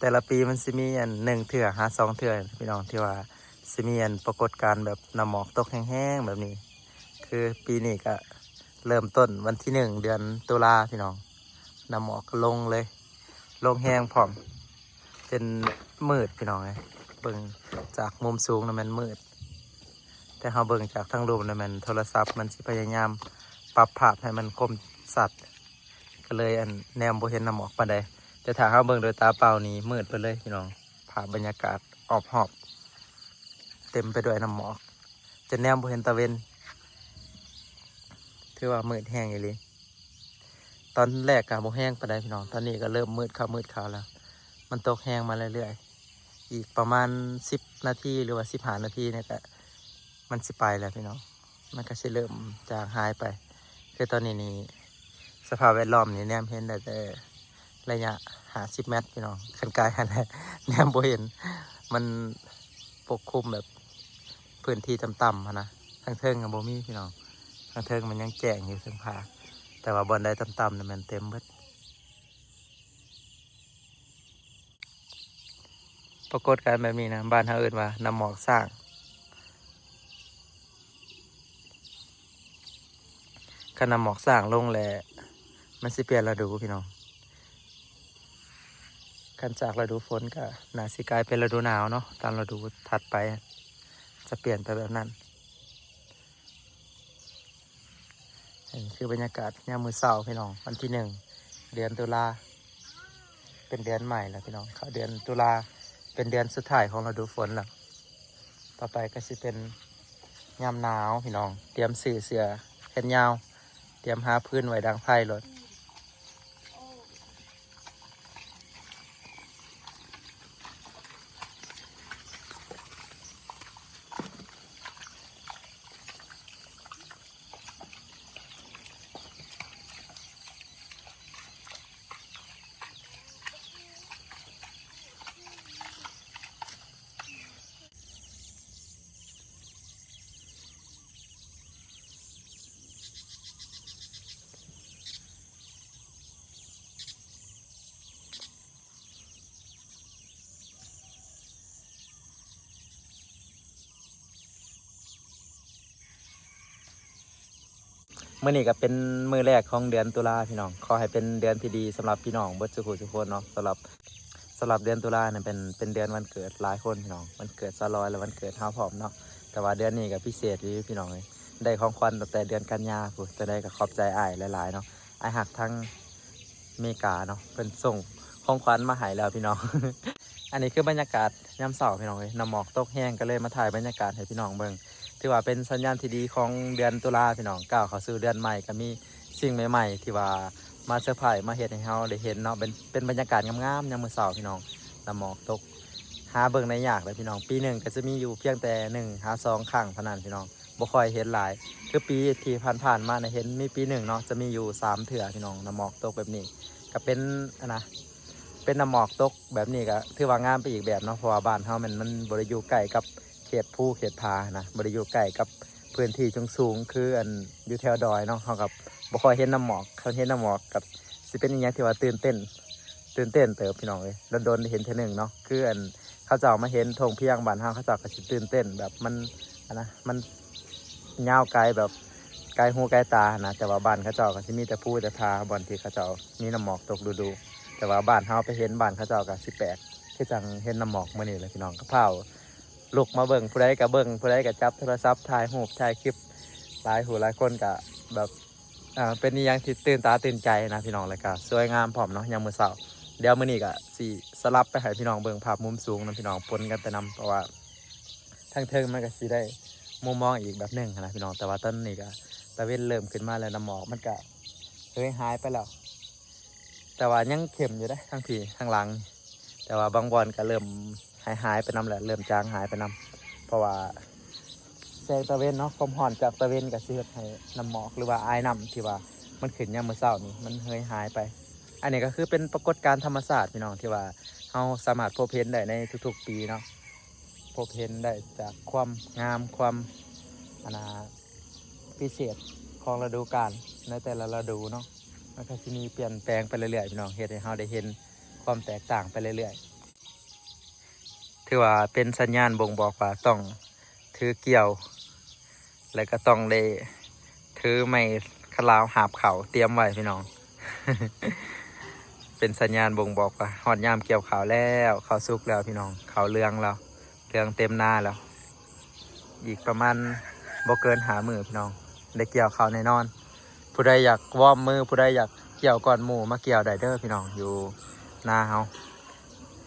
ຕ່ລະປີມັນຊິມີອັນໜຶ່ງເທື່ອຫາສອງເທື່ອພີ່ນ້ອງ ທີ່ວ່າຊິມີອັນປາກົດການແບບນ້ຳໝອກຕົກແຮງໆແບບນີ້. ຄືປີນີ້ກະເລີ່ມຕົ້ນວັນທີໜຶ່ງເດືອນຕຸລາພີ່ນ້ອງ ນ້ຳໝອກກໍລົງເລີຍ ລົງແຮງພ້ອມ ເປັນມືດພີ່ນ້ອງເອີຍ. ເບິ່ງຈາກມຸມສູງນະແມ່ນມືດ ແຕ່ເຮົາເບິ່ງຈາກທາງລຸ່ມນະແມ່ນໂທລະສັບມັນຊິພະຍາຍາມປັບພາບໃຫ້ມັນຄົມຊັດ ກໍເລີຍອັນແນມບໍ່ເຫັນນ້ຳໝອກປານໃດ. ແຕ່ຖ້າເຮົາເບິ່ງໂດຍຕາເປົ່ານີ້ມືດໄປເລີຍພີ່ນ້ອງ. ພາບບັນຍາກາດອອບຮອບເຕັມໄປດ້ວຍນ້ຳໝອກ ຈົນແນມບໍ່ເຫັນຕາເວັນ ຖືວ່າມືດແຮງອີ່ຫຼີ. ຕອນແລກກໍບໍ່ແຮງປານໃດພີ່ນ້ອງ ຕອນນີ້ກໍເລີ່ມມືດເຂົ້າມືດເຂົ້າແລ້ວ. ມັນຕົກແຮງມາເລື້ອຍໆ ອີກປະມານສິບນາທີ ຫຼືວ່າສິບຫ້ານາທີນີ້ກໍ ມັນຊິໄປແລ້ວພີ່ນ້ອງ ມັນກໍຊິເລີ່ມຈາງຫາຍໄປ. ຄືຕອນນີ້ນີ້ ສະພາບແວດລ້ອມນີ້ແນມເຫັນໄດ້ແຕ່ໄລຍະຫ້າສິບແມັດພີ່ນ້ອງ ຄັນກາຍຫັ້ນແຫຼະ ແນມບໍ່ເຫັນ. ມັນປົກຄຸມແບບພື້ນທີ່ຕ່ຳໆຫັ້ນນະ ທາງເທິງກໍບໍ່ມີພີ່ນ້ອງ ທາງເທິງມັນຍັງແຈ້ງຢູ່ເທິງຜາ ແຕ່ວ່າບ່ອນໃດຕ່ຳໆນີ້ແມ່ນເຕັມເບິດ. ປາກົດການແບບນີ້ນະ ບ້ານເຮົາເອີ້ນວ່ານ້ຳໝອກຊ້າງ. ຄັນນ້ຳໝອກຊ້າງລົງແລ້ວ ມັນຊິປ່ຽນລະດູພີ່ນ້ອງ. ຄັນຈາກລະດູຝົນກໍໜ້າຊິກາຍເປັນລະດູໜາວເນາະ ຕາມລະດູຖັດໄປຈະປ່ຽນໄປແບບນັ້ນ. ອັນນີ້ຄືບັນຍາກາດຍາມມື້ເຊົ້າພີ່ນ້ອງ ວັນທີໜຶ່ງເດືອນຕຸລາ ເປັນເດືອນໃໝ່ແລ້ວພີ່ນ້ອງ ເຂົ້າເດືອນຕຸລາ ເປັນເດືອນສຸດທ້າຍຂອງລະດູຝົນແລ້ວ. ຕໍ່ໄປກໍຊິເປັນຍາມໜາວພີ່ນ້ອງ ຕຽມຊື້ເສື້ອແຂນຍາວ ຕຽມຫາຟືນໄວ້ດັງໄຟໂລດ. ມື້ນີ້ກໍເປັນມື້ແລກຂອງເດືອນຕຸລາພີ່ນ້ອງ ຂໍໃຫ້ເປັນເດືອນທີ່ດີສຳລັບພີ່ນ້ອງເບິດສູ່ຜູ້ສູ່ຄົນເນາະ. ສຳລັບ ສຳລັບເດືອນຕຸລານີ້ເປັນ ເປັນເດືອນວັນເກີດຫຼາຍຄົນພີ່ນ້ອງ ວັນເກີດສາວລອຍ ແລະ ວັນເກີດເຮົາພ້ອມເນາະ. ແຕ່ວ່າເດືອນນີ້ກໍພິເສດຢູ່ພີ່ນ້ອງເອີຍ ໄດ້ຂອງຂວັນຕັ້ງແຕ່ເດືອນກັນຍາພຸ້ນ. ຈັ່ງໃດກໍຂອບໃຈອ້າຍຫຼາຍໆເນາະ ອ້າຍຮັກທາງ ເມກາເນາະ ເພິ່ນສົ່ງຂອງຂວັນມາໃຫ້ແລ້ວພີ່ນ້ອງ. ອັນນີ້ຄືບັນຍາກາດຍາມເຊົ້າພີ່ນ້ອງເອີຍ ນ້ຳໝອກຕົກແຮງ ກໍເລີຍມາຖ່າຍບັນຍາກາດໃຫ້ພີ່ນ້ອງເບິ່ງ. ຖືວ່າເປັນສັນຍານທີ່ດີຂອງເດືອນຕຸລາພີ່ນ້ອງ ກ້າວເຂົ້າສູ່ເດືອນໃໝ່ ກໍມີສິ່ງໃໝ່ໆທີ່ວ່າມາເຊີໄພຣສ໌ ມາເຮັດໃຫ້ເຮົາໄດ້ເຫັນເນາະ. ເປັນ ເປັນບັນຍາກາດງາມໆຍາມມື້ເຊົ້າພີ່ນ້ອງ ນ້ຳໝອກຕົກ ຫາເບິ່ງໄດ້ຍາກເລີຍພີ່ນ້ອງ ປີໜຶ່ງກໍຈະມີຢູ່ພຽງແຕ່ໜຶ່ງຫາສອງຄັ້ງເທົ່ານັ້ນພີ່ນ້ອງ ບໍ່ຄ່ອຍເຫັນຫຼາຍ. ຄືປີທີ່ຜ່ານໆມານະ ເຫັນມີປີໜຶ່ງເນາະ ຈະມີຢູ່ສາມເທື່ອພີ່ນ້ອງ ນ້ຳໝອກຕົກແບບນີ້. ກໍເປັນ ອັນນະ ເປັນນ້ຳໝອກຕົກແບບນີ້ກໍຖືວ່າງາມໄປອີກແບບເນາະ ເພາະວ່າບ້ານເຮົາມັນ ມັນບໍ່ໄດ້ຢູ່ໃກ້ກັບເຂດພູເຂດຜານະ ບໍ່ໄດ້ຢູ່ໃກ້ກັບພື້ນທີ່ສູງໆ ຄືອັນຢູ່ແຖວດອຍເນາະ. ເຮົາກໍບໍ່ຄ່ອຍເຫັນນ້ຳໝອກ ຄັນເຫັນນ້ຳໝອກກໍຊິເປັນອີ່ຫຍັງທີ່ວ່າຕື່ນເຕັ້ນ ຕື່ນເຕັ້ນເຕີບພີ່ນ້ອງເອີຍ ດົນໆໄດ້ເຫັນເທື່ອໜຶ່ງເນາະ. ຄືອັນ ເຂົາເຈົ້າມາເຫັນທົ່ງພຽງບ້ານເຮົາ ເຂົາເຈົ້າກໍຊິຕື່ນເຕັ້ນ ແບບມັນ ອັນນະ ມັນຍາວໄກ ແບບໄກຫູໄກຕານະ. ແຕ່ວ່າບ້ານເຂົາເຈົ້າກໍຊິມີແຕ່ພູແຕ່ຜາ ບ່ອນທີ່ເຂົາເຈົ້າມີນ້ຳໝອກຕົກດຸໆ. ແຕ່ວ່າບ້ານເຮົາໄປເຫັນ ບ້ານເຂົາເຈົ້າກໍຊິແປກ ຄືຈັ່ງເຫັນນ້ຳໝອກມື້ນີ້ແຫຼະພີ່ນ້ອງ. ກໍພາວລຸກມາເບິ່ງ ຜູ້ໃດກໍເບິ່ງ ຜູ້ໃດກໍຈັບໂທລະສັບຖ່າຍຮູບຖ່າຍຄລິບ ຫຼາຍຜູ້ຫຼາຍຄົນກໍແບບ ອ່າ ເປັນອີ່ຫຍັງທີ່ຕື່ນຕາຕື່ນໃຈນະພີ່ນ້ອງ ແລ້ວກໍສວຍງາມພ້ອມເນາະຍາມມື້ເຊົ້າ. ດຽວມື້ນີ້ກໍຊິສະຫຼັບໄປໃຫ້ພີ່ນ້ອງເບິ່ງພາບມຸມສູງນຳພີ່ນ້ອງ ປົນກັນໄປນຳ ເພາະວ່າທາງເທິງມັນກໍຊິໄດ້ມຸມມອງອີກແບບໜຶ່ງນະພີ່ນ້ອງ. ແຕ່ວ່າຕອນນີ້ກໍຕາເວັນເລີ່ມຂຶ້ນມາແລ້ວ ນ້ຳໝອກມັນກໍເຫີຍຫາຍໄປແລ້ວ ແຕ່ວ່າຍັງເຂັ້ມຢູ່ເດ້ ທາງພີ້ທາງຫຼັງ. ແຕ່ວ່າບາງບ່ອນກໍເລີ່ມຫາຍໆໄປນຳແຫຼະ ເລີ່ມຈາງຫາຍໄປນຳ ເພາະວ່າແສງຕາເວັນເນາະ ຄວາມຮ້ອນຈາກຕາເວັນກໍຊິເຮັດໃຫ້ນ້ຳໝອກ ຫຼືວ່າອາຍນ້ຳທີ່ວ່າມັນຂຶ້ນຍາມມື້ເຊົ້ານີ້ ມັນເຫີຍຫາຍໄປ. ອັນນີ້ກໍຄືເປັນປາກົດການທຳມະຊາດພີ່ນ້ອງ ທີ່ວ່າເຮົາສາມາດພົບເຫັນໄດ້ໃນທຸກໆປີເນາະ ພົບເຫັນໄດ້ຈາກຄວາມງາມ ຄວາມ ອັນນາ ພິເສດຂອງລະດູການໃນແຕ່ລະລະດູເນາະ. ມັນກໍຊິມີປ່ຽນແປງໄປເລື້ອຍໆ ພີ່ນ້ອງ ເຮັດໃຫ້ເຮົາໄດ້ເຫັນຄວາມແຕກຕ່າງໄປເລື້ອຍ ຖືວ່າເປັນສັນຍານບົ່ງບອກວ່າຕ້ອງຖືກ່ຽວ ແລະກໍຕ້ອງໄດ້ຖືໄມ້ຂະລາວຫາບເຂົ້າຕຽມໄວ້ພີ່ນ້ອງ. ເປັນສັນຍານບົ່ງບອກວ່າຮອດຍາມກ່ຽວເຂົ້າແລ້ວ, ເຂົ້າສຸກແລ້ວພີ່ນ້ອງ, ເຂົ້າເຫຼືອງແລ້ວ, ເຫຼືອງເຕັມນາແລ້ວ. ອີກປະມານບໍ່ເກີນຫ້າມື້ພີ່ນ້ອງ ໄດ້ກ່ຽວເຂົ້າແນ່ນອນ. ຜູ້ໃດຢາກວອມມື, ຜູ້ໃດຢາກກ່ຽວກ່ອນໝູ່ ມາກ່ຽວໄດ້ເດີພີ່ນ້ອງ, ຢູ່ນາເຮົາ,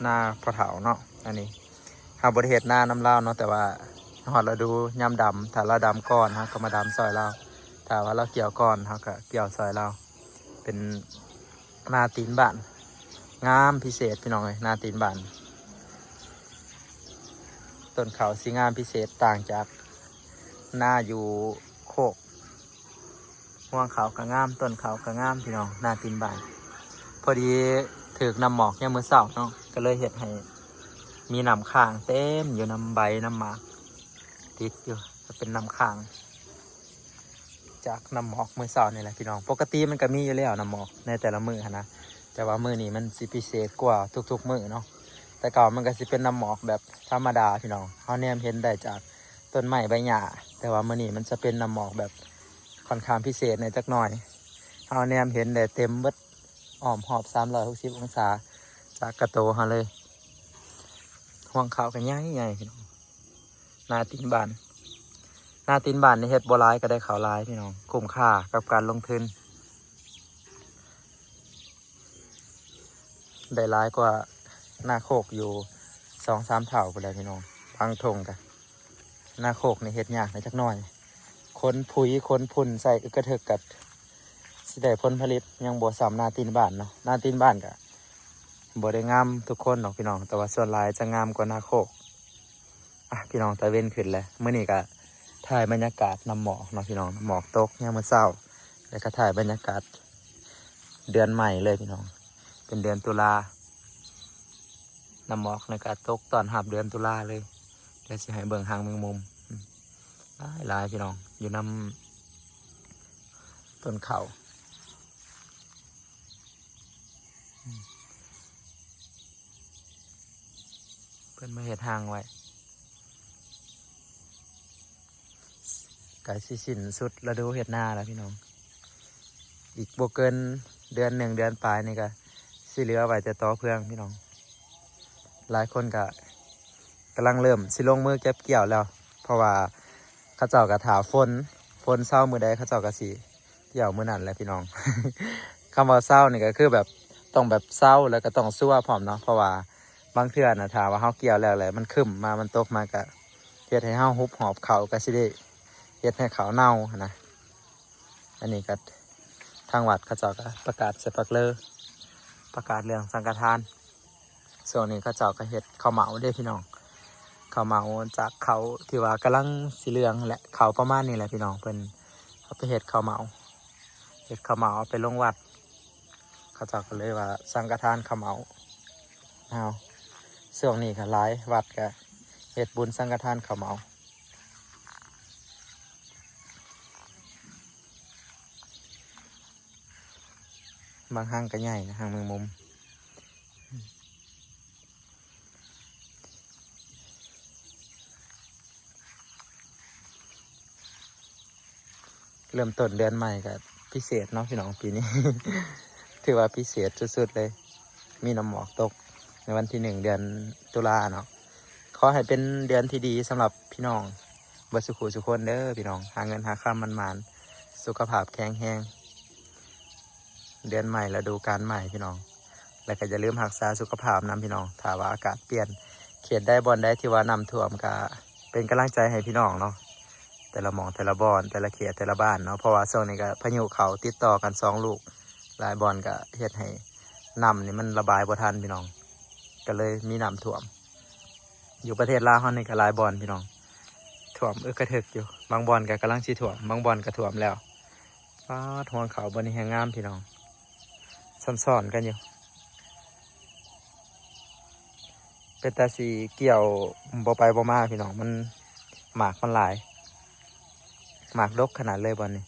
ນາພໍ່ເຖົ້າເນາະ. ອັນນີ້ເຮົາບໍ່ໄດ້ເຮັດນານຳລາວເນາະ, ແຕ່ວ່າຮອດລະດູຍາມດຳ, ຖ້າລາວດຳກ່ອນ ເຮົາກໍມາດຳຊ່ອຍລາວ, ຖ້າວ່າລາວກ່ຽວກ່ອນ ເຮົາກໍກ່ຽວຊ່ອຍລາວ. ເປັນນາຕີນບ້ານ ງາມພິເສດພີ່ນ້ອງເອີຍ, ນາຕີນບ້ານ. ຕົ້ນເຂົ້າຊິງາມພິເສດ, ຕ່າງຈາກນາຢູ່ໂຄກ. ຮວງເຂົ້າກໍງາມ, ຕົ້ນເຂົ້າກໍງາມພີ່ນ້ອງ, ນາຕີນບ້ານ. ພໍດີຖືກນ້ຳໝອກຍາມມື້ເຊົ້າເນາະ, ກໍເລີຍເຮັດໃຫ້ມີນ້ຳຄ້າງເຕັມຢູ່ນຳໃບນຳໝາກ, ຕິດຢູ່, ກໍເປັນນ້ຳຄ້າງ ຈາກນ້ຳໝອກມື້ເຊົ້ານີ້ແຫຼະພີ່ນ້ອງ. ປົກກະຕິມັນກໍມີຢູ່ແລ້ວນ້ຳໝອກໃນແຕ່ລະມື້ຫັ້ນນະ, ແຕ່ວ່າມື້ນີ້ມັນຊິພິເສດກວ່າທຸກໆມື້ເນາະ. ແຕ່ເກົ່າມັນກໍຊິເປັນນ້ຳໝອກແບບທຳມະດາພີ່ນ້ອງ, ເຮົາແນມເຫັນໄດ້ຈາກຕົ້ນໄມ້ໃບຫຍ້າ, ແຕ່ວ່າມື້ນີ້ມັນຈະເປັນນ້ຳໝອກແບບຄ່ອນຂ້າງພິເສດແດ່ຈັກໜ້ອຍ. ເຮົາແນມເຫັນໄດ້ເຕັມເບິດ ອ້ອມຮອບສາມຮ້ອຍຫົກສິບອົງສາຈາກກະໂຕເຮົາເລີຍ. ຮວງເຂົ້າກໍໃຫຍ່ໆ ພີ່ນ້ອງ, ນາຕີນບ້ານ. ນາຕີນບ້ານນີ້ເຮັດບໍ່ຫຼາຍກໍໄດ້ເຂົ້າຫຼາຍ ພີ່ນ້ອງ, ຄຸ້ມຄ່າກັບການລົງທຶນ, ໄດ້ຫຼາຍກວ່ານາໂຄກຢູ່ສອງສາມເທົ່າພຸ້ນແຫຼະພີ່ນ້ອງ. ບາງທົ່ງກະ ນາໂຄກນີ້ເຮັດຍາກແດ່ຈັກໜ້ອຍ, ຂົນຝຸ່ນ ຂົນຝຸ່ນໃສ່ອຶກກະເຖິກ ກະຊິໄດ້ຜົນຜະລິດຍັງບໍ່ສ່ຳນາຕີນບ້ານເນາະ. ນາຕີນບ້ານກະບໍ່ໄດ້ງາມທຸກຄົນດອກພີ່ນ້ອງ, ແຕ່ວ່າສ່ວນຫຼາຍຈະງາມກວ່ານາໂຄກ. ອ່ະ ພີ່ນ້ອງ, ຕາເວັນຂຶ້ນແລ້ວ, ມື້ນີ້ກະຖ່າຍບັນຍາກາດນ້ຳໝອກເນາະພີ່ນ້ອງ, ນ້ຳໝອກຕົກຍາມມື້ເຊົ້າ, ແລ້ວກະຖ່າຍບັນຍາກາດເດືອນໃໝ່ເລີຍພີ່ນ້ອງ, ເປັນເດືອນຕຸລາ. ນ້ຳໝອກນີ້ກະຕົກຕ້ອນຮັບເດືອນຕຸລາເລີຍ. ດຽວຊິໃຫ້ເບິ່ງຫາງແມງມຸມ ຫຼາຍໆ ພີ່ນ້ອງ, ຢູ່ນຳຕົ້ນເຂົ້າ. ເພິ່ນມາເຮັດຮ່າງໄວ້. ໃກ້ຊິສິ້ນສຸດລະດູເຮັດນາແລ້ວພີ່ນ້ອງ, ອີກບໍ່ເກີນເດືອນໜຶ່ງເດືອນປາຍນີ້ກະຊິເຫຼືອໄວ້ແຕ່ຕໍເຟືອງພີ່ນ້ອງ. ຫຼາຍຄົນກະກຳລັງເລີ່ມຊິລົງມືເກັບກ່ຽວແລ້ວ, ເພາະວ່າເຂົາເຈົ້າກະຖ້າຝົນ, ຝົນເຊົາມື້ໃດເຂົາເຈົ້າກະຊິກ່ຽວມື້ນັ້ນແຫຼະພີ່ນ້ອງ. ຄຳວ່າເຊົານີ້ກະຄືແບບ ຕ້ອງແບບເຊົາ ແລ້ວກະຕ້ອງຊົ່ວພ້ອມເນາະ, ເພາະວ່າບາງເທື່ອນະ ຖ້າວ່າເຮົາກ່ຽວແລ້ວ ແລ້ວມັນຄຶ້ມມາ ມັນຕົກມາ ກະເຮັດໃຫ້ເຮົາຫຸບຫອບເຂົ້າ ກະຊິໄດ້ເຮັດໃຫ້ເຂົ້າເນົ່າຫັ້ນນະ. ອັນນີ້ກະທາງວັດເຂົາເຈົ້າກະປະກາດໃສ່ປາກເລີ ປະກາດເລື່ອງສັງກະທານ. ຊ່ວງນີ້ເຂົາເຈົ້າກະເຮັດເຂົ້າເໝົາເດ້ພີ່ນ້ອງ, ເຂົ້າເໝົາຈາກເຂົ້າທີ່ວ່າກຳລັງຊິເຫຼືອງແຫຼະ, ເຂົ້າປະມານນີ້ແຫຼະພີ່ນ້ອງ, ເພິ່ນເອົາໄປເຮັດເຂົ້າເໝົາ ເຮັດເຂົ້າເໝົາເອົາໄປລົງວັດ, ເຂົາເຈົ້າກໍເລີຍວ່າສັງກະທານເຂົ້າເໝົາເຮົາ. ຊ່ວງນີ້ກໍຫຼາຍວັດກໍເຮັດບຸນສັງກະທານເຂົ້າເໝົາ. ບາງຮັງກໍໃຫຍ່ນະ, ຮັງແມງມຸມ. ເລີ່ມຕົ້ນເດືອນໃໝ່ກໍພິເສດເນາະພີ່ນ້ອງ, ປີນີ້ຖືວ່າພິເສດສຸດໆເລີຍ, ມີນ້ຳໝອກຕົກໃນວັນທີໜຶ່ງ ເດືອນຕຸລາເນາະ. ຂໍໃຫ້ເປັນເດືອນທີ່ດີສຳລັບພີ່ນ້ອງເບິດສູ່ຄູ່ສູ່ຄົນເດີພີ່ນ້ອງ, ຫາເງິນຫາຄຳໝານໆ ສຸຂະພາບແຂງແຮງ. ເດືອນໃໝ່ ລະດູການໃໝ່ພີ່ນ້ອງ, ແລ້ວກໍຢ່າລືມຮັກສາສຸຂະພາບນຳພີ່ນ້ອງ. ຖ້າວ່າອາກາດປ່ຽນ ເຂດໃດບ່ອນໃດທີ່ວ່ານ້ຳຖ້ວມ ກໍເປັນກຳລັງໃຈໃຫ້ພີ່ນ້ອງເນາະ, ແຕ່ລະໝ່ອງ ແຕ່ລະບ່ອນ ແຕ່ລະເຂດ ແຕ່ລະບ້ານເນາະ, ເພາະວ່າຊ່ວງນີ້ກໍພາຍຸເຂົ້າຕິດຕໍ່ກັນສອງລູກ, ຫຼາຍບ່ອນກໍເຮັດໃຫ້ນ້ຳນີ້ມັນລະບາຍບໍ່ທັນພີ່ນ້ອງ, ກໍເລີຍມີນ້ຳຖ້ວມ. ຢູ່ປະເທດລາວເຮົານີ້ກໍຫຼາຍບ່ອນພີ່ນ້ອງ, ຖ້ວມອຶກກະເຖິກຢູ່, ບາງບ່ອນກໍກຳລັງຊິຖ້ວມ, ບາງບ່ອນກໍຖ້ວມແລ້ວ. ປາດ ຮວງເຂົ້າບ່ອນນີ້ແຮງງາມພີ່ນ້ອງ, ຊ້ອນໆກັນຢູ່. ເປັນຕາຊິກ່ຽວບໍ່ໄປບໍ່ມາພີ່ນ້ອງ, ມັນ ໝາກມັນຫຼາຍ, ໝາກດົກຂະໜາດເລີຍບ່ອນນີ້.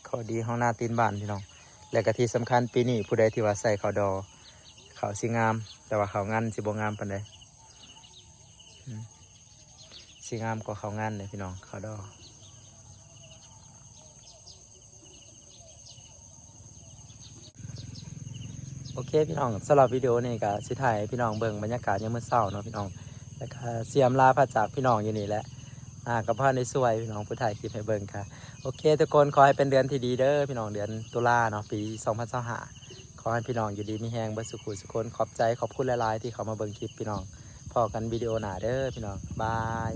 ຂໍ້ດີຂອງນາຕີນບ້ານພີ່ນ້ອງ, ແລະກະທີ່ສຳຄັນ ປີນີ້ຜູ້ໃດທີ່ວ່າໃສ່ເຂົ້າດໍ ເຂົ້າຊິງາມ ແຕ່ວ່າເຂົ້າງັນຊິບໍ່ງາມປານໃດ. ອືມ ຊິງາມກວ່າເຂົ້າງັນເດ້ພີ່ນ້ອງ ເຂົ້າດໍ. ໂອເຄພີ່ນ້ອງ ສຳລັບວິດີໂອນີ້ກໍຊິຖ່າຍໃຫ້ພີ່ນ້ອງເບິ່ງບັນຍາກາດຍາມມື້ເຊົ້າເນາະພີ່ນ້ອງ ແລ້ວກໍຊິອຳລາພາຈາກພີ່ນ້ອງຢູ່ນີ້ແຫຼະ. ໜ້າກໍບໍ່ທັນໄດ້ສວຍພີ່ນ້ອງ ຜູ້ຖ່າຍຄລິບໃຫ້ເບິ່ງ. ກໍໂອເຄທຸກຄົນ ຂໍໃຫ້ເປັນເດືອນທີ່ດີເດີພີ່ນ້ອງ ເດືອນຕຸລາເນາະ ປີສອງພັນຊາວຫ້າ ຂໍໃຫ້ພີ່ນ້ອງຢູ່ດີມີແຮງເບິດສູ່ຜູ້ສູ່ຄົນ. ຂອບໃຈ ຂອບຄຸນຫຼາຍໆທີ່ເຂົ້າມາເບິ່ງຄລິບພີ່ນ້ອງ. ພໍ້ກັນວິດີໂອໜ້າເດີພີ່ນ້ອງ ບາຍ.